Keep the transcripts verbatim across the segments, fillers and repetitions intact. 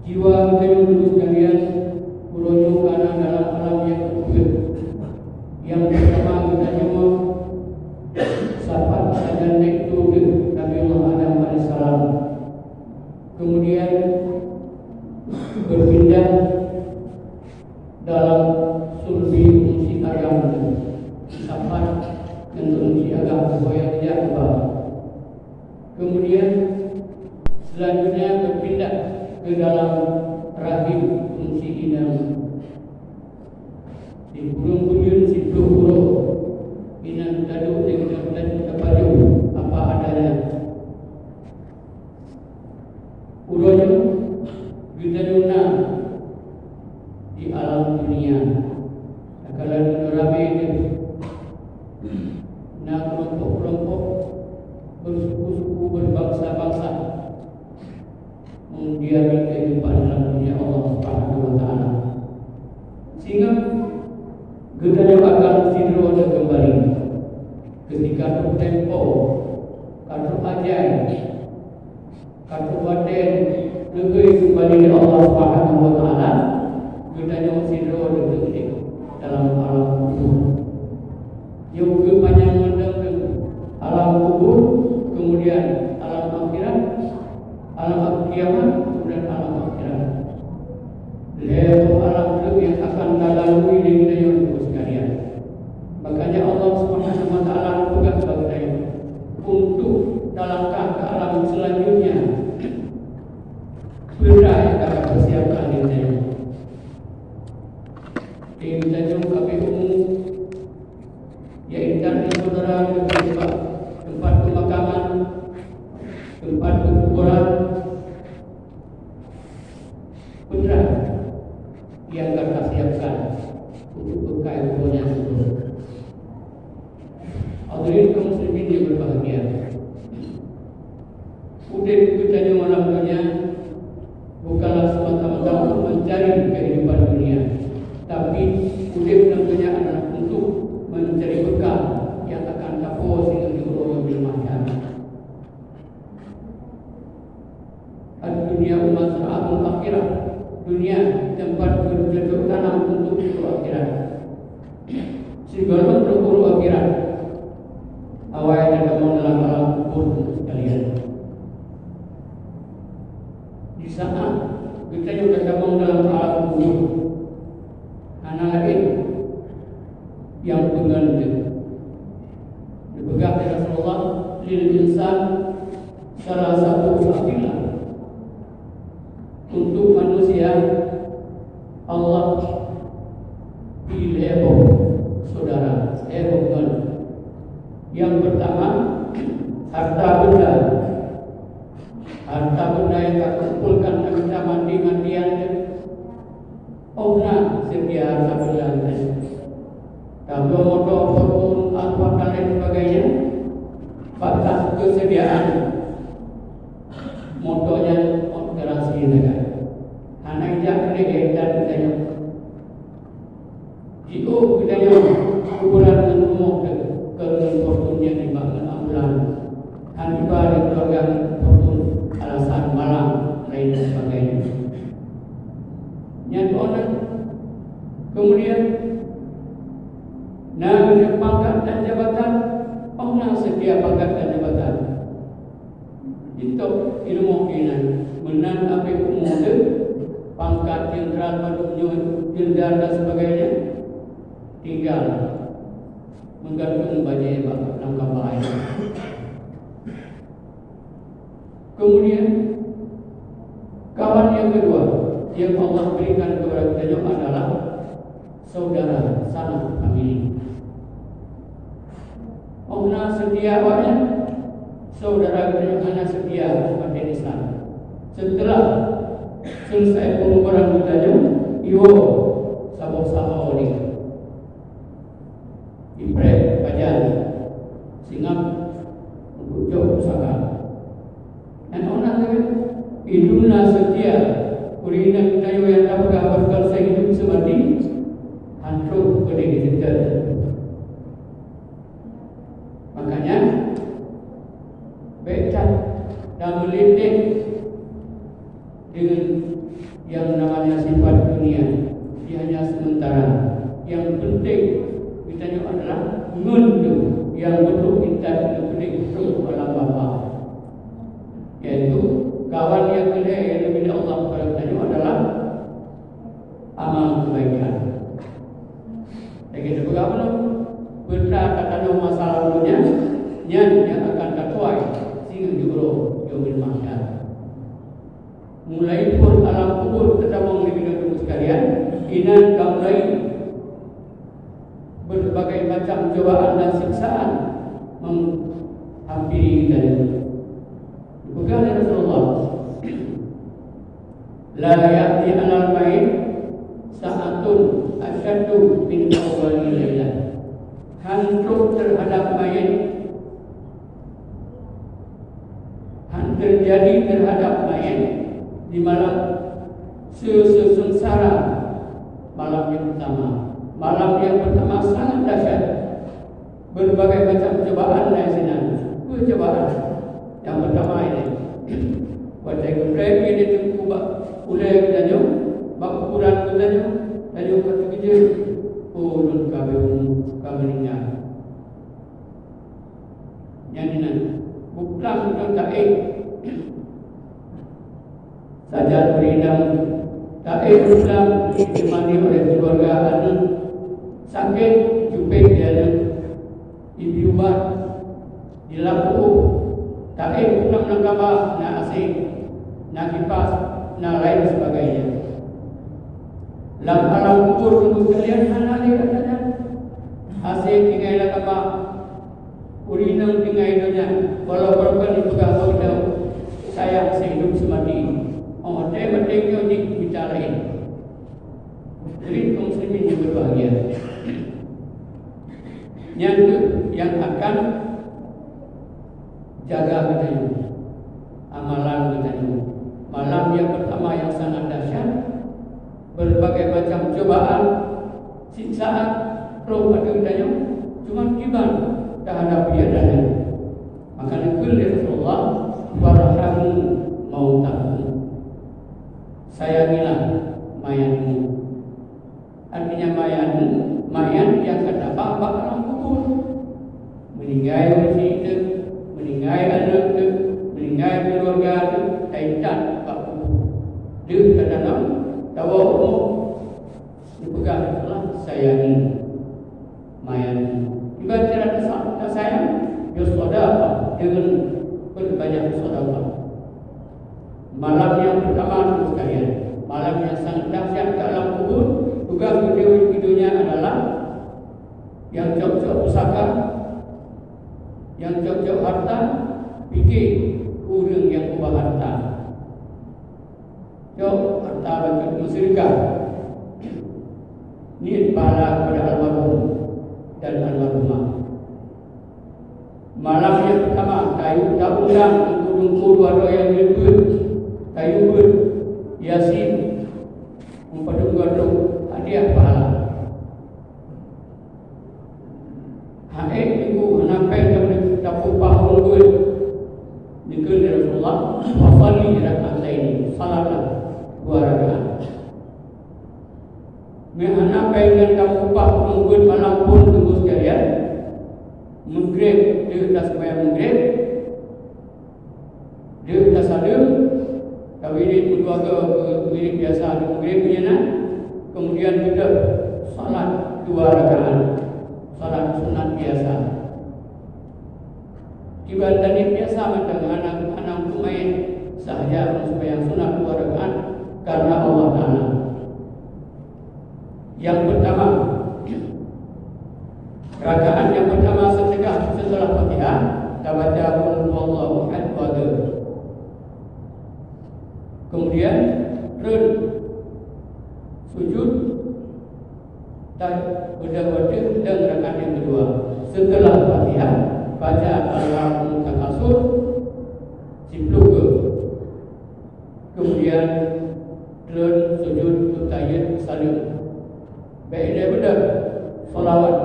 Jiwa geutanyoe, Teungku sekalian, uroe nyoe ka na dalam alam nyang keupeuet. Nyang peurtama geutanyoe sapat sajan, yaitu Nabi Allah Adam alaihissalam. Kemudian berpindah dalam sulbi umu si ayam, sapat ngon umu si agam, supaya tidak kebal. Kemudian selanjutnya berpindah ke dalam rahim umu si inong. Di kurung buyun siplôh uroe, inong tadok dan tapajoh apa adanya. Uroe nyoe geutanyoe na di alam dunia. Takalon ramé deuh, na keulompok-keulompok, bersuku-suku, berbangsa-bangsa, mendiami kehidupan dalam dunia Allah Subhanahu wa Taala. Sehingga geutanyoe akan sidroe kembali. Ketika tempo ka trok ajai, ka trok watée leubeh kembali lé Allah Subhanahu wa Taala, geutanyoe sidroe teudeuh dalam alam kubur. Nyoe keuh panyang mantong alam kubur, kemudian alam akhirat, alam kiamat, kemudian alam akhirat. Lhée boh alam trok nyang akan talalui lé geutanyoe, Teungku sekalian. Makanya Allah Subhanahu wa Taala peugah bak geutanyoe untuk talangkah ke alam selanjutnya. Peue nyang ka geupersiapkan lé geutanyoe? Di geutanyoe ka beuet umu, ya intat syedara, di teumpat, teumpat peumakaman, teumpat peukuburan. Peue nyang ka tasiapkan untuk beukai uroe nyan? Hadirin kaum muslimin yang berbahagia, udeb geutanyoe lam donya bukanlah semata-mata untuk mencari kehidupan dunia, tapi udeb lam donya adalah untuk mencari bekal yang akan tapoh singoh di uroe Yaumul Mahsyar. Ad-dunya mazra'atul akhirah. Dunia tempat bercocok tanam untuk uroe akhirat. Sigohlom trok uroe akhirat, awai tatamong dalam alam kubur sekalian. Di saat geutanyoe tatamong dalam alam kubur, hana laén nyang peungon teuh. Dipeugah lé Rasulullah, "Lil insan salasatu af'ila." Untuk manusia, Allah bri lhée boh syedara, lhée boh ngon. Yang pertama, harta benda. Harta benda yang ka kumpulkan, ka mita mandi-mandian, oh na seutia harta benda nyan. Tabloe moto, Fortuner, Alphard dan lain sebagainya, batas keuseudiaan moto nyan ot garasi sagai. Hana ijak lé dan geutanyoe. Jiôh geutanyoe kuburan ngon rumoh teuh keu ngon Fortuner nyan nibak ngon ambulans. Hana iba lé keuluwarga ngon Fortuner alasan malam lain sebagainya. Nyan ôh na. Kemudian na pangkat dan jabatan, ôh na seutia pangkat dan jabatan. Jitôb ilmu inan, meunan abéh umu teuh, pangkat jenderal padub nyoe, jenderal dan sebagainya, tinggai meugantung bajée bak lam kaba. Kemudian, kawan yang kedua yang Allah berikan kepada kita nyoe adalah saudara, sanak famili. Ôh na seutia awaknyan, saudara geutanyoe hana seutia umat Islam. Setelah selesai penguburan geutanyoe, iwoe saboh saho nyan. Ipreh pajan, singap untuk jok pusaka. Nyan ôh na lagée, induna seutia, ureuëng inong geutanyoe nyang tapeugah bahwa sehidup semati, han troh keudeh seutôt. Makanya, bék that tameulinteh deungon Ngon tu nyang beutôi intat keuneuk peudeh trok u alam bapa, yaitu kawan nyang keulhèe nyang geubri Allah keupada geutanyoe adalah amal keubaikan. Lagèe teupeugah bunoe, peue teuma tatanom masa lam donya, nyan nyang akan tatuai singoh jiuroe Yaumul Mahsyar. Mulai phon alam kubur teutamong di bidang tubuh sekalian, inan ka mulai berbagai macam cobaan dan siksaan menghampiri geutanyoe. Dipeugah lé Rasulullah, "La ya'ti 'alal mayyit sa'atun asyaddu min awwali lailah." Han trok terhadap mayit Han terjadi terhadap mayét di malam se-, se-, seungsara malam nyang pertama. Malam nyang pertama sangat dahsyat. Berbagai macam cobaan laén sinan. Peue cobaan? Nyang pertama ini, watèe geupreh ié di teungku bak ulèe geutanyoe, bak kuburan geutanyoe, tanyoe ka teukeujot, "Oh, ulôn ka beumeuninggai." Nyan inan, buklam ngon taék. Sajan beurinang taék buklam ditemani oleh keluarga aneuk. Sakét jipék di aneuk, jibi ubat, jilap u. Taék buklam nyang kaba na AC, na kipas, na laén sebagainya. Lam alam kubur teungku sekalian hana lé rasa nyan. Hase tinggai lam kama, ureueng inong tinggai donya, walau barokon jipeugah bak geutanyoe sayang seuhidup seumati. Oh, watèe maté nyoe jih mita laén. Jadi kaum muslimin yang berbahagia. Nyan kheueh nyang akan jaga geutanyoe, amalan geutanyoe. Malam nyang pertama nyang sangat dahsyat, berbagai macam cobaan, siksaan, roh ateueh geutanyoe, cuma kiban tahadapi nyan. Maka geukheun lé Rasulullah, "Warhamu mautakum." Sayangilah mayatmu. Artinya mayat, mayat nyang ka tabak bak alam kubur. Meuninggai ureueng syiek teuh, meuninggai aneuk teuh, meuninggai keuluwarga teuh, taintat bak kubur. Deuh tatanom, tawoe u rumoh, neupeugah, "Sayangi mayat." Ibarat cara tasa-, tasayang, ya sedekah, deungon peubanyak sedekah. Malam nyang pertama, teungku sekalian, malam nyang sangat dahsyat di alam kubur. Tugaih geutanyoe di donya adalah nyang cok-cok pusaka, nyang cok-cok harta, pike ureueng nyang ubah harta. Cok harta bacut meuseudeukah, niet pahala kepada almarhum dan almarhumah. Malam nyang pertama, tayu-, taundang teungku-teungku dua droe nyang jeuet beuet, tayue beuet Yasin, meupadub ngon hadiah pahala. Hai teungku, hana péng tapeuleupah ureueng beuet. Geukheun lé Rasulullah, "Fashalli rak'ataini," salatlah dua rakaat. Meuhana péng nyan tapeuleupah ureueng beuet malam phon, teungku sekalian, Maghrib, deuh taseumayang Maghrib, deuh tasaleuem, tawirid meudua goe, wirid biasa di Maghrib nyan na, kemudian beudôh salat dua rakaat, salat sunat biasa. Kiban taniet biasa mantong, hana, hana untuk main, sahaja ureueng seumayang sunat dua rakaat karena Allah Taala. Nyang pertama, rakaat nyang pertama seutengah setelah Fatihah, tabaca Qul huwallahu ahad dua kali. Kemudian, treun sujud, dan beudôh ateueh dan rakaat nyang keudua. Setelah Fatihah, baca Alhamdulillah Takasur siploh kali. Kemudian, treun sujud, beutahiyyat, saleuem. Bèk ilèe beudôh shalawat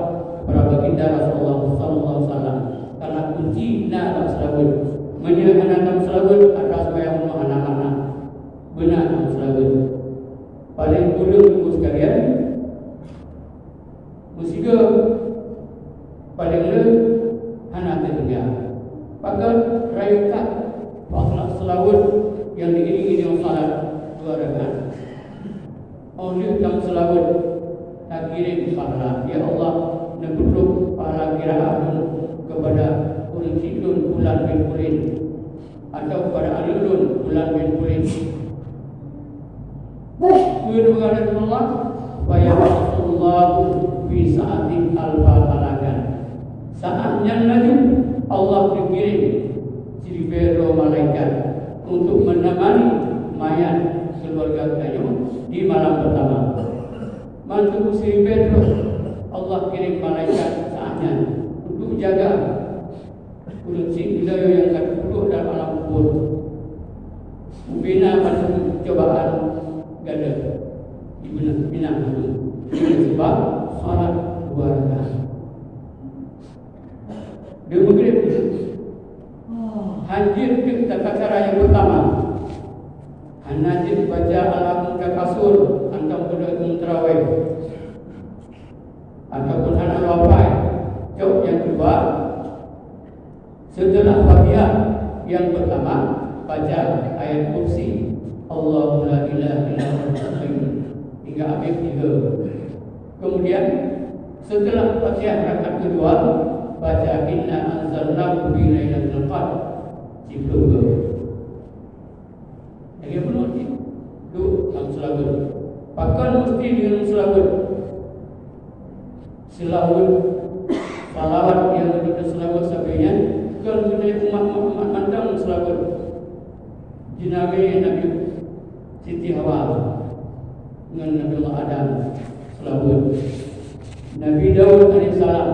kepada Baginda Rasulullah sallallahu alaihi wasallam. Karena kunci na bak seulaweuet. Meunyoe hana tameuseulaweuet, atra seumayang bunoe hana makna. Beuna tameuseulaweuet. Paléng kureueng, teungku sekalian, meusigoe Padahai hana teutinggai. Pakon rayeuk that pahala seulaweuet nyang diiringi deungon salat dua rakaat. Óh lheueh tameuseulaweuet, takirém pahala, "Ya Allah, neupeutrok pahala qiraah lôn keupada ureuëng syiek lôn Fulan bin Fulan." Atau kepada aneuk lôn, Fulan bin Fulan. Kheun Rasulullah, "Fa yab'atsullahu fi sa'atin alfa malakan." Saát nyan laju Allah geukirém siribée droe malaikat untuk menemani mayat keluarga geutanyoe di malam pertama. Mantong siribée droe Allah kirém malaikat saát nyan untuk jaga ureuëng syiek geutanyoe nyang ka teupeudôh dalam alam kubur. Mubina bandum cobaan gata. Ibna, bina bandum. Sebab salat dua rakaat. Di Maghrib, hanjeuet teuk tata cara nyang pertama. Hana jeuet baca Alhamdulillah kasur, hantom beudôh tarawih. Ataupun hana lupai. Cok nyang kedua, setelah Fatihah yang pertama, baca ayat kursi, "Allahu la ilaha illa huwal hayyul qayyum," hingga habis tiga. Kemudian, setelah Fatihah rakaat kedua, baca, "Inna anzalnahu fi lailatul qadr," siplôh kali. Lagée bunoe cit, duek lam seulaweuet. Pakon meusti deungon seulaweuet? Seulaweuet, salawat nyang geutanyoe seulaweuet sabe nyan, kon geutanyoe umat Muhammad mantong seulaweuet. Jinamiet Nabi Siti Hawa ngon Nabi Allah Adam. Seulaweuet. Nabi Daud alaihissalam,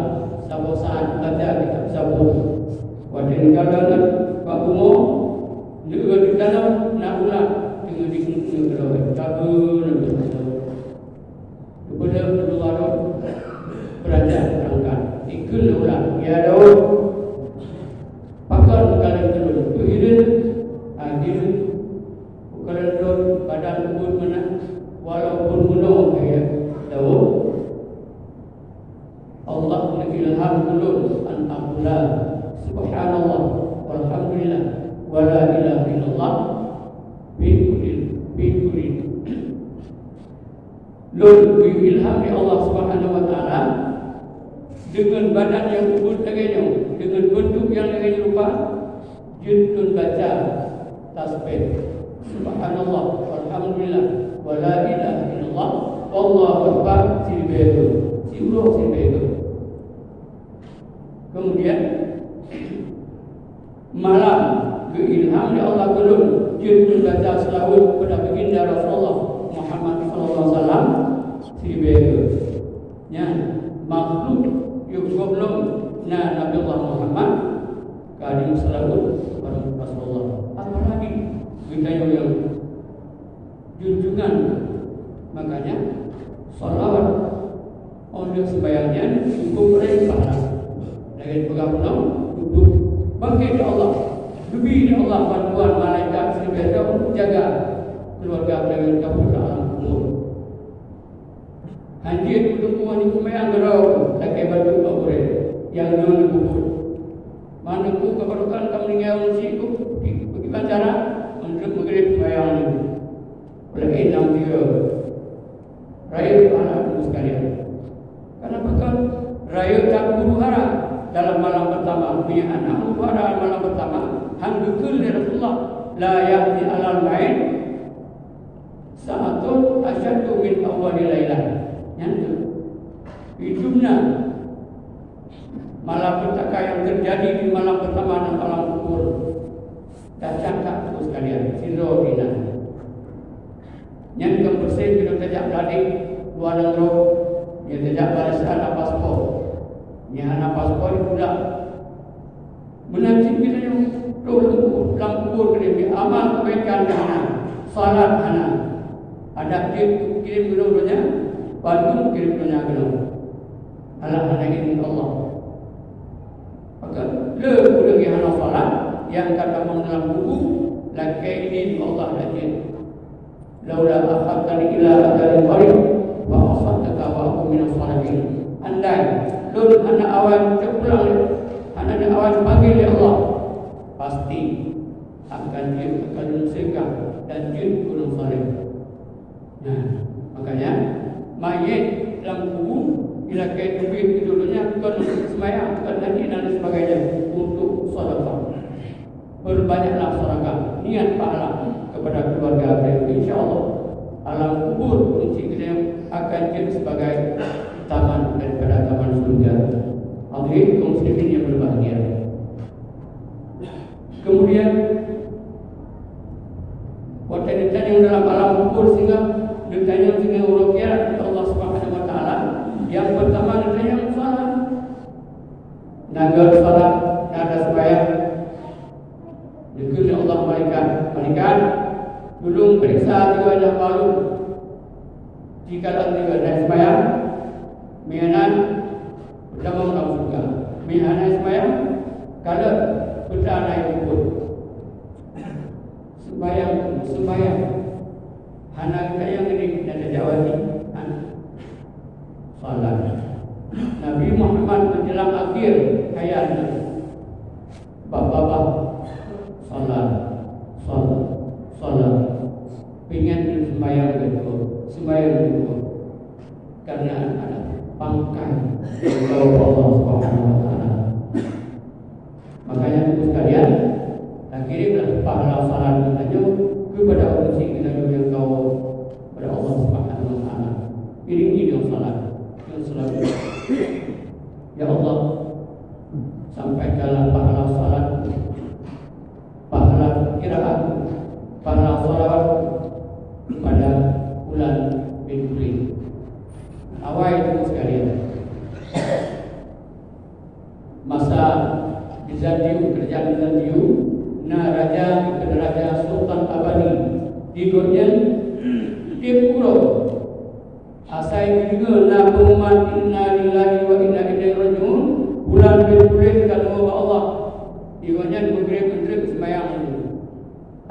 saboh saát baca kitab Zabur. Watée geukalon bak bumoe, neueu teukalon na ulat teungoh jikheun-kheun keudroe, "Ka beu Nabi Daud." Geupeudeuh Nabi Daud beurajah beurangkat. Dikheun lé ulat, "Ya Daud, pakon geukalon keu lôn?" Peue hireuen, "Akhé, geukalon lôn badan ubit meunan, walaupun bunoe, ya Daud." Allah meuilham ulôn an aqula, "Subhanallah, walhamdulillah, wala ilaha illallah," fi kulli, fi kulli. Lôn geuilham lé Allah Subhanahu wa Taala deungon badan nyang ubit lagée nyoe, deungon beuntuk nyang lagée nyoe rupa, jeuet lôn baca tasbih, "Subhanallah, walhamdulillah, wala ilaha illallah, wallahu akbar," siribée kali, siuroe siribée kali. Kemudian, malam geuilham lé Allah keu lôn jeuet lôn baca seulaweuet keupada Baginda Rasulullah Muhammad sallallahu alaihi wasallam siribée kali. Nyan, makhluk nyang gohlom na Nabi Allah Muhammad, ka jeuet seulaweuet bak Rasulullah. Apalagi geutanyoe nyang junjungan. Makanya, salawat óh lheueh seumbahyang nyan cukup rayeuk pahala. Lagée peugah bunoe, cukup bangke di Allah, geubri di Allah bantuan malaikat siribée droe untuk jaga keuluwarga geutanyoe nyang ka peuet lam alam kubur. Hanjeuet meuteumé ureuëng seumayang keudroe lakée bacut bak gurée nyang na lam kubur. Mandum peue kabarokah ka meuninggai ureuëng syiek, bagaimana cara? Meunurot Maghrib seumayang nyoe. Ulée inong tiga. Rayeuk aneuk-aneuk sekalian. Kenapa kan? Rayeuk that huru-hara dalam malam pertama. Meunyoe hana huru-hara malam pertama, han geukheun lé Rasulullah, "La ya'ti alal mayyit sa'atun asyaddu min awwali lailah." Nyan tu. Itu benar. Malapetaka yang terjadi di malam pertama dan malam kubur. Dahsyat that, teungku sekalian, sidroe inan. Nyan keu meusén keuneuk tajak Bladeh, luwa nanggroe, nyan tajak barisan hana paspor. Nyan hana paspor, dipudak. Meunan cit geutanyoe, troh lam kubur, lam kubur keudéh, amal keubaikan hana, salat hana. Adak jeuet kirém keunoe donya, bandum kirém donya keunoe. Alah hana izin Allah. Maka, le ureuëng nyang hana salat, nyang ka tamong dalam kubu, lakée idin Allah laju. "Laula akhartani ila ajalin qarib, fa asaddaqa wa akun minas salihin." andai lôn hana awai teupulang, hana awai panggil lé Allah, pasti akan jeuet akan lôn seukat dan jeuet keu ureuëng saleh. Nah, makanya mayét lam kubu ilakée teubiet keu dudoe nyan kon seumayang, kon haji dan lain sebagainya, untuk sedekah. Perbanyaklah sedekah, niat pahala kepada keluarga beliau. Insya Allah, alam kubur untuk beliau akan jadi sebagai taman daripada taman surga. Hadirin kaum muslimin yang berbahagia. Kemudian, watée neutanyong dalam alam kubur singoh, neutanyong singoh uroe kiamat Allah Subhanahu wa Taala, yang pertama neutanyong salat. Na gét salat, na gét seumayang. Neukheun lé Allah malaikat, "Malaikat, tulông peuriksa tiga nyang baru." Jikalau tiga na seumayang, meunan Peutamong lam syeuruga. Meuhana seumayang, kalon peue na nyang peubuet. Seumayang, seumayang. Hana geutanyoe ngieng na tajak wajéb. Hana. Salat. Nabi Muhammad menjelang akhir hayat, babah-babah, salat, salat, salat. Pingan seumayang beutôi, seumayang beutôi. Karena ada pangkat dari Allah Subhanahu wa Taala. Makanya, Teungku sekalian, takirimlah pahala salat geutanyoe kepada ureuëng syiek geutanyoe nyang ka wafat, kepada Allah Subhanahu wa Taala. Iringi dengan salat, dengan selawat. Ya Allah, sampaikanlah pahala salat, pahala qiraat, pahala salawat kepada Fulan bin Fulan. Awai, Teungku sekalian, masa di Zanjiu, kerajaan Zanjiu, na raja, dikheun Raja Sultan Abadi. Di gobnyan tieb uroe asai geudeungoe na peungumuman, "Inna lillahi wa inna ilaihi raji'un," Fulan bin Fulan ka leumoh bak Allah. Di gobnyan meugreb-meugreb seumayang.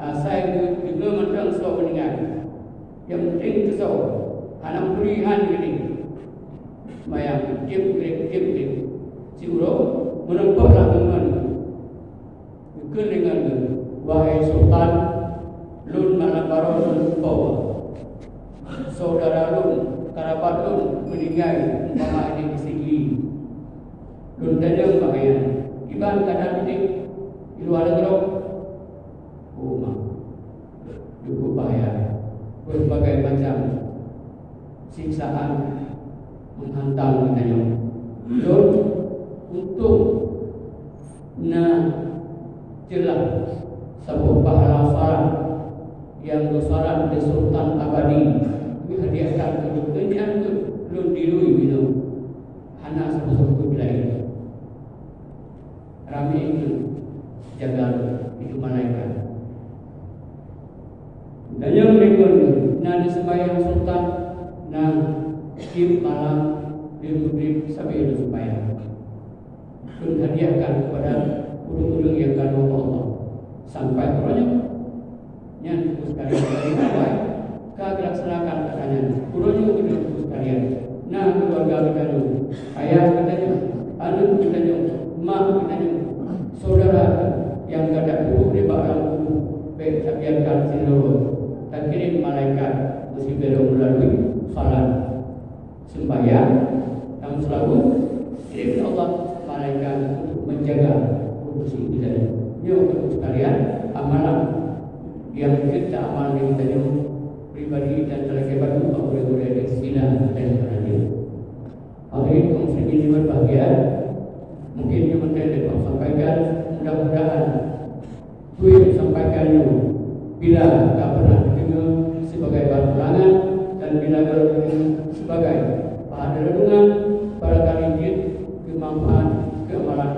Asai geudeungoe mantong soe meuninggai. Nyang penting keusoe, hana peue han geuh. Seumayang tieb grek, tieb grek. Siuroe meureumpok lam deungon. Geukheun deungon, "Wahai Sultan, lôn malam baroe lôn po. Syedara lôn, karabat lôn meuninggai umpama di sigi. Lôn tanyong bak nyan, kiban keuadaan udeb di luwa nanggroe?" Oh, ma. Cukup bahaya. Berbagai macam siksaan menghantam geutanyoe. Lôn, untuk na jeulaih saboh pahala salat nyang geusalat lé Sultan Abadi, geuhadiahkan keu lôn, nyan keuh lôn dilui minong. Hana sapeue-sapeue laén. Ramé keuh jaga lôn, itu malaikat. Geutanyoe meunyoe na di seumayang Sultan, na tieb malam, di Maghrib sabe lôn seumayang. Lôn hadiahkan kepada ureuëng-ureuëng nyang ka lôn Allah. Sampai uroe nyoe. Nyan Teungku sekalian, dari awai ka geudilaksanakan kata nyan. Uroe nyoe, Teungku sekalian, na keuluwarga geutanyoe, ayah geutanyoe, aneuk geutanyoe, mak geutanyoe, syedara nyang ka tapeuduek nibak lam kubu, bék tabiarkan sidroe. Takirém malaikat meusibeurong meulalui salat. Sembahyang dan selalu kirém Allah malaikat untuk menjaga kursi kita. Nyoe, Teungku sekalian, amalan nyang kita amal di kita nyoe pribadi dan talakée bantu bak ureuëng-ureuëng di sila dan kerajaan. Hadirin kaum muslimin yang berbahagia, mungkin nyoe mantong dapat sampaikan, mudah-mudahan peue nyang sampaikan nyoe, bila ka pernah teudeungoe sibagai bahan ulangan dan bila ka teudeungoe sibagai bahan renungan, barangkali jeuet keu manfaat keu amalan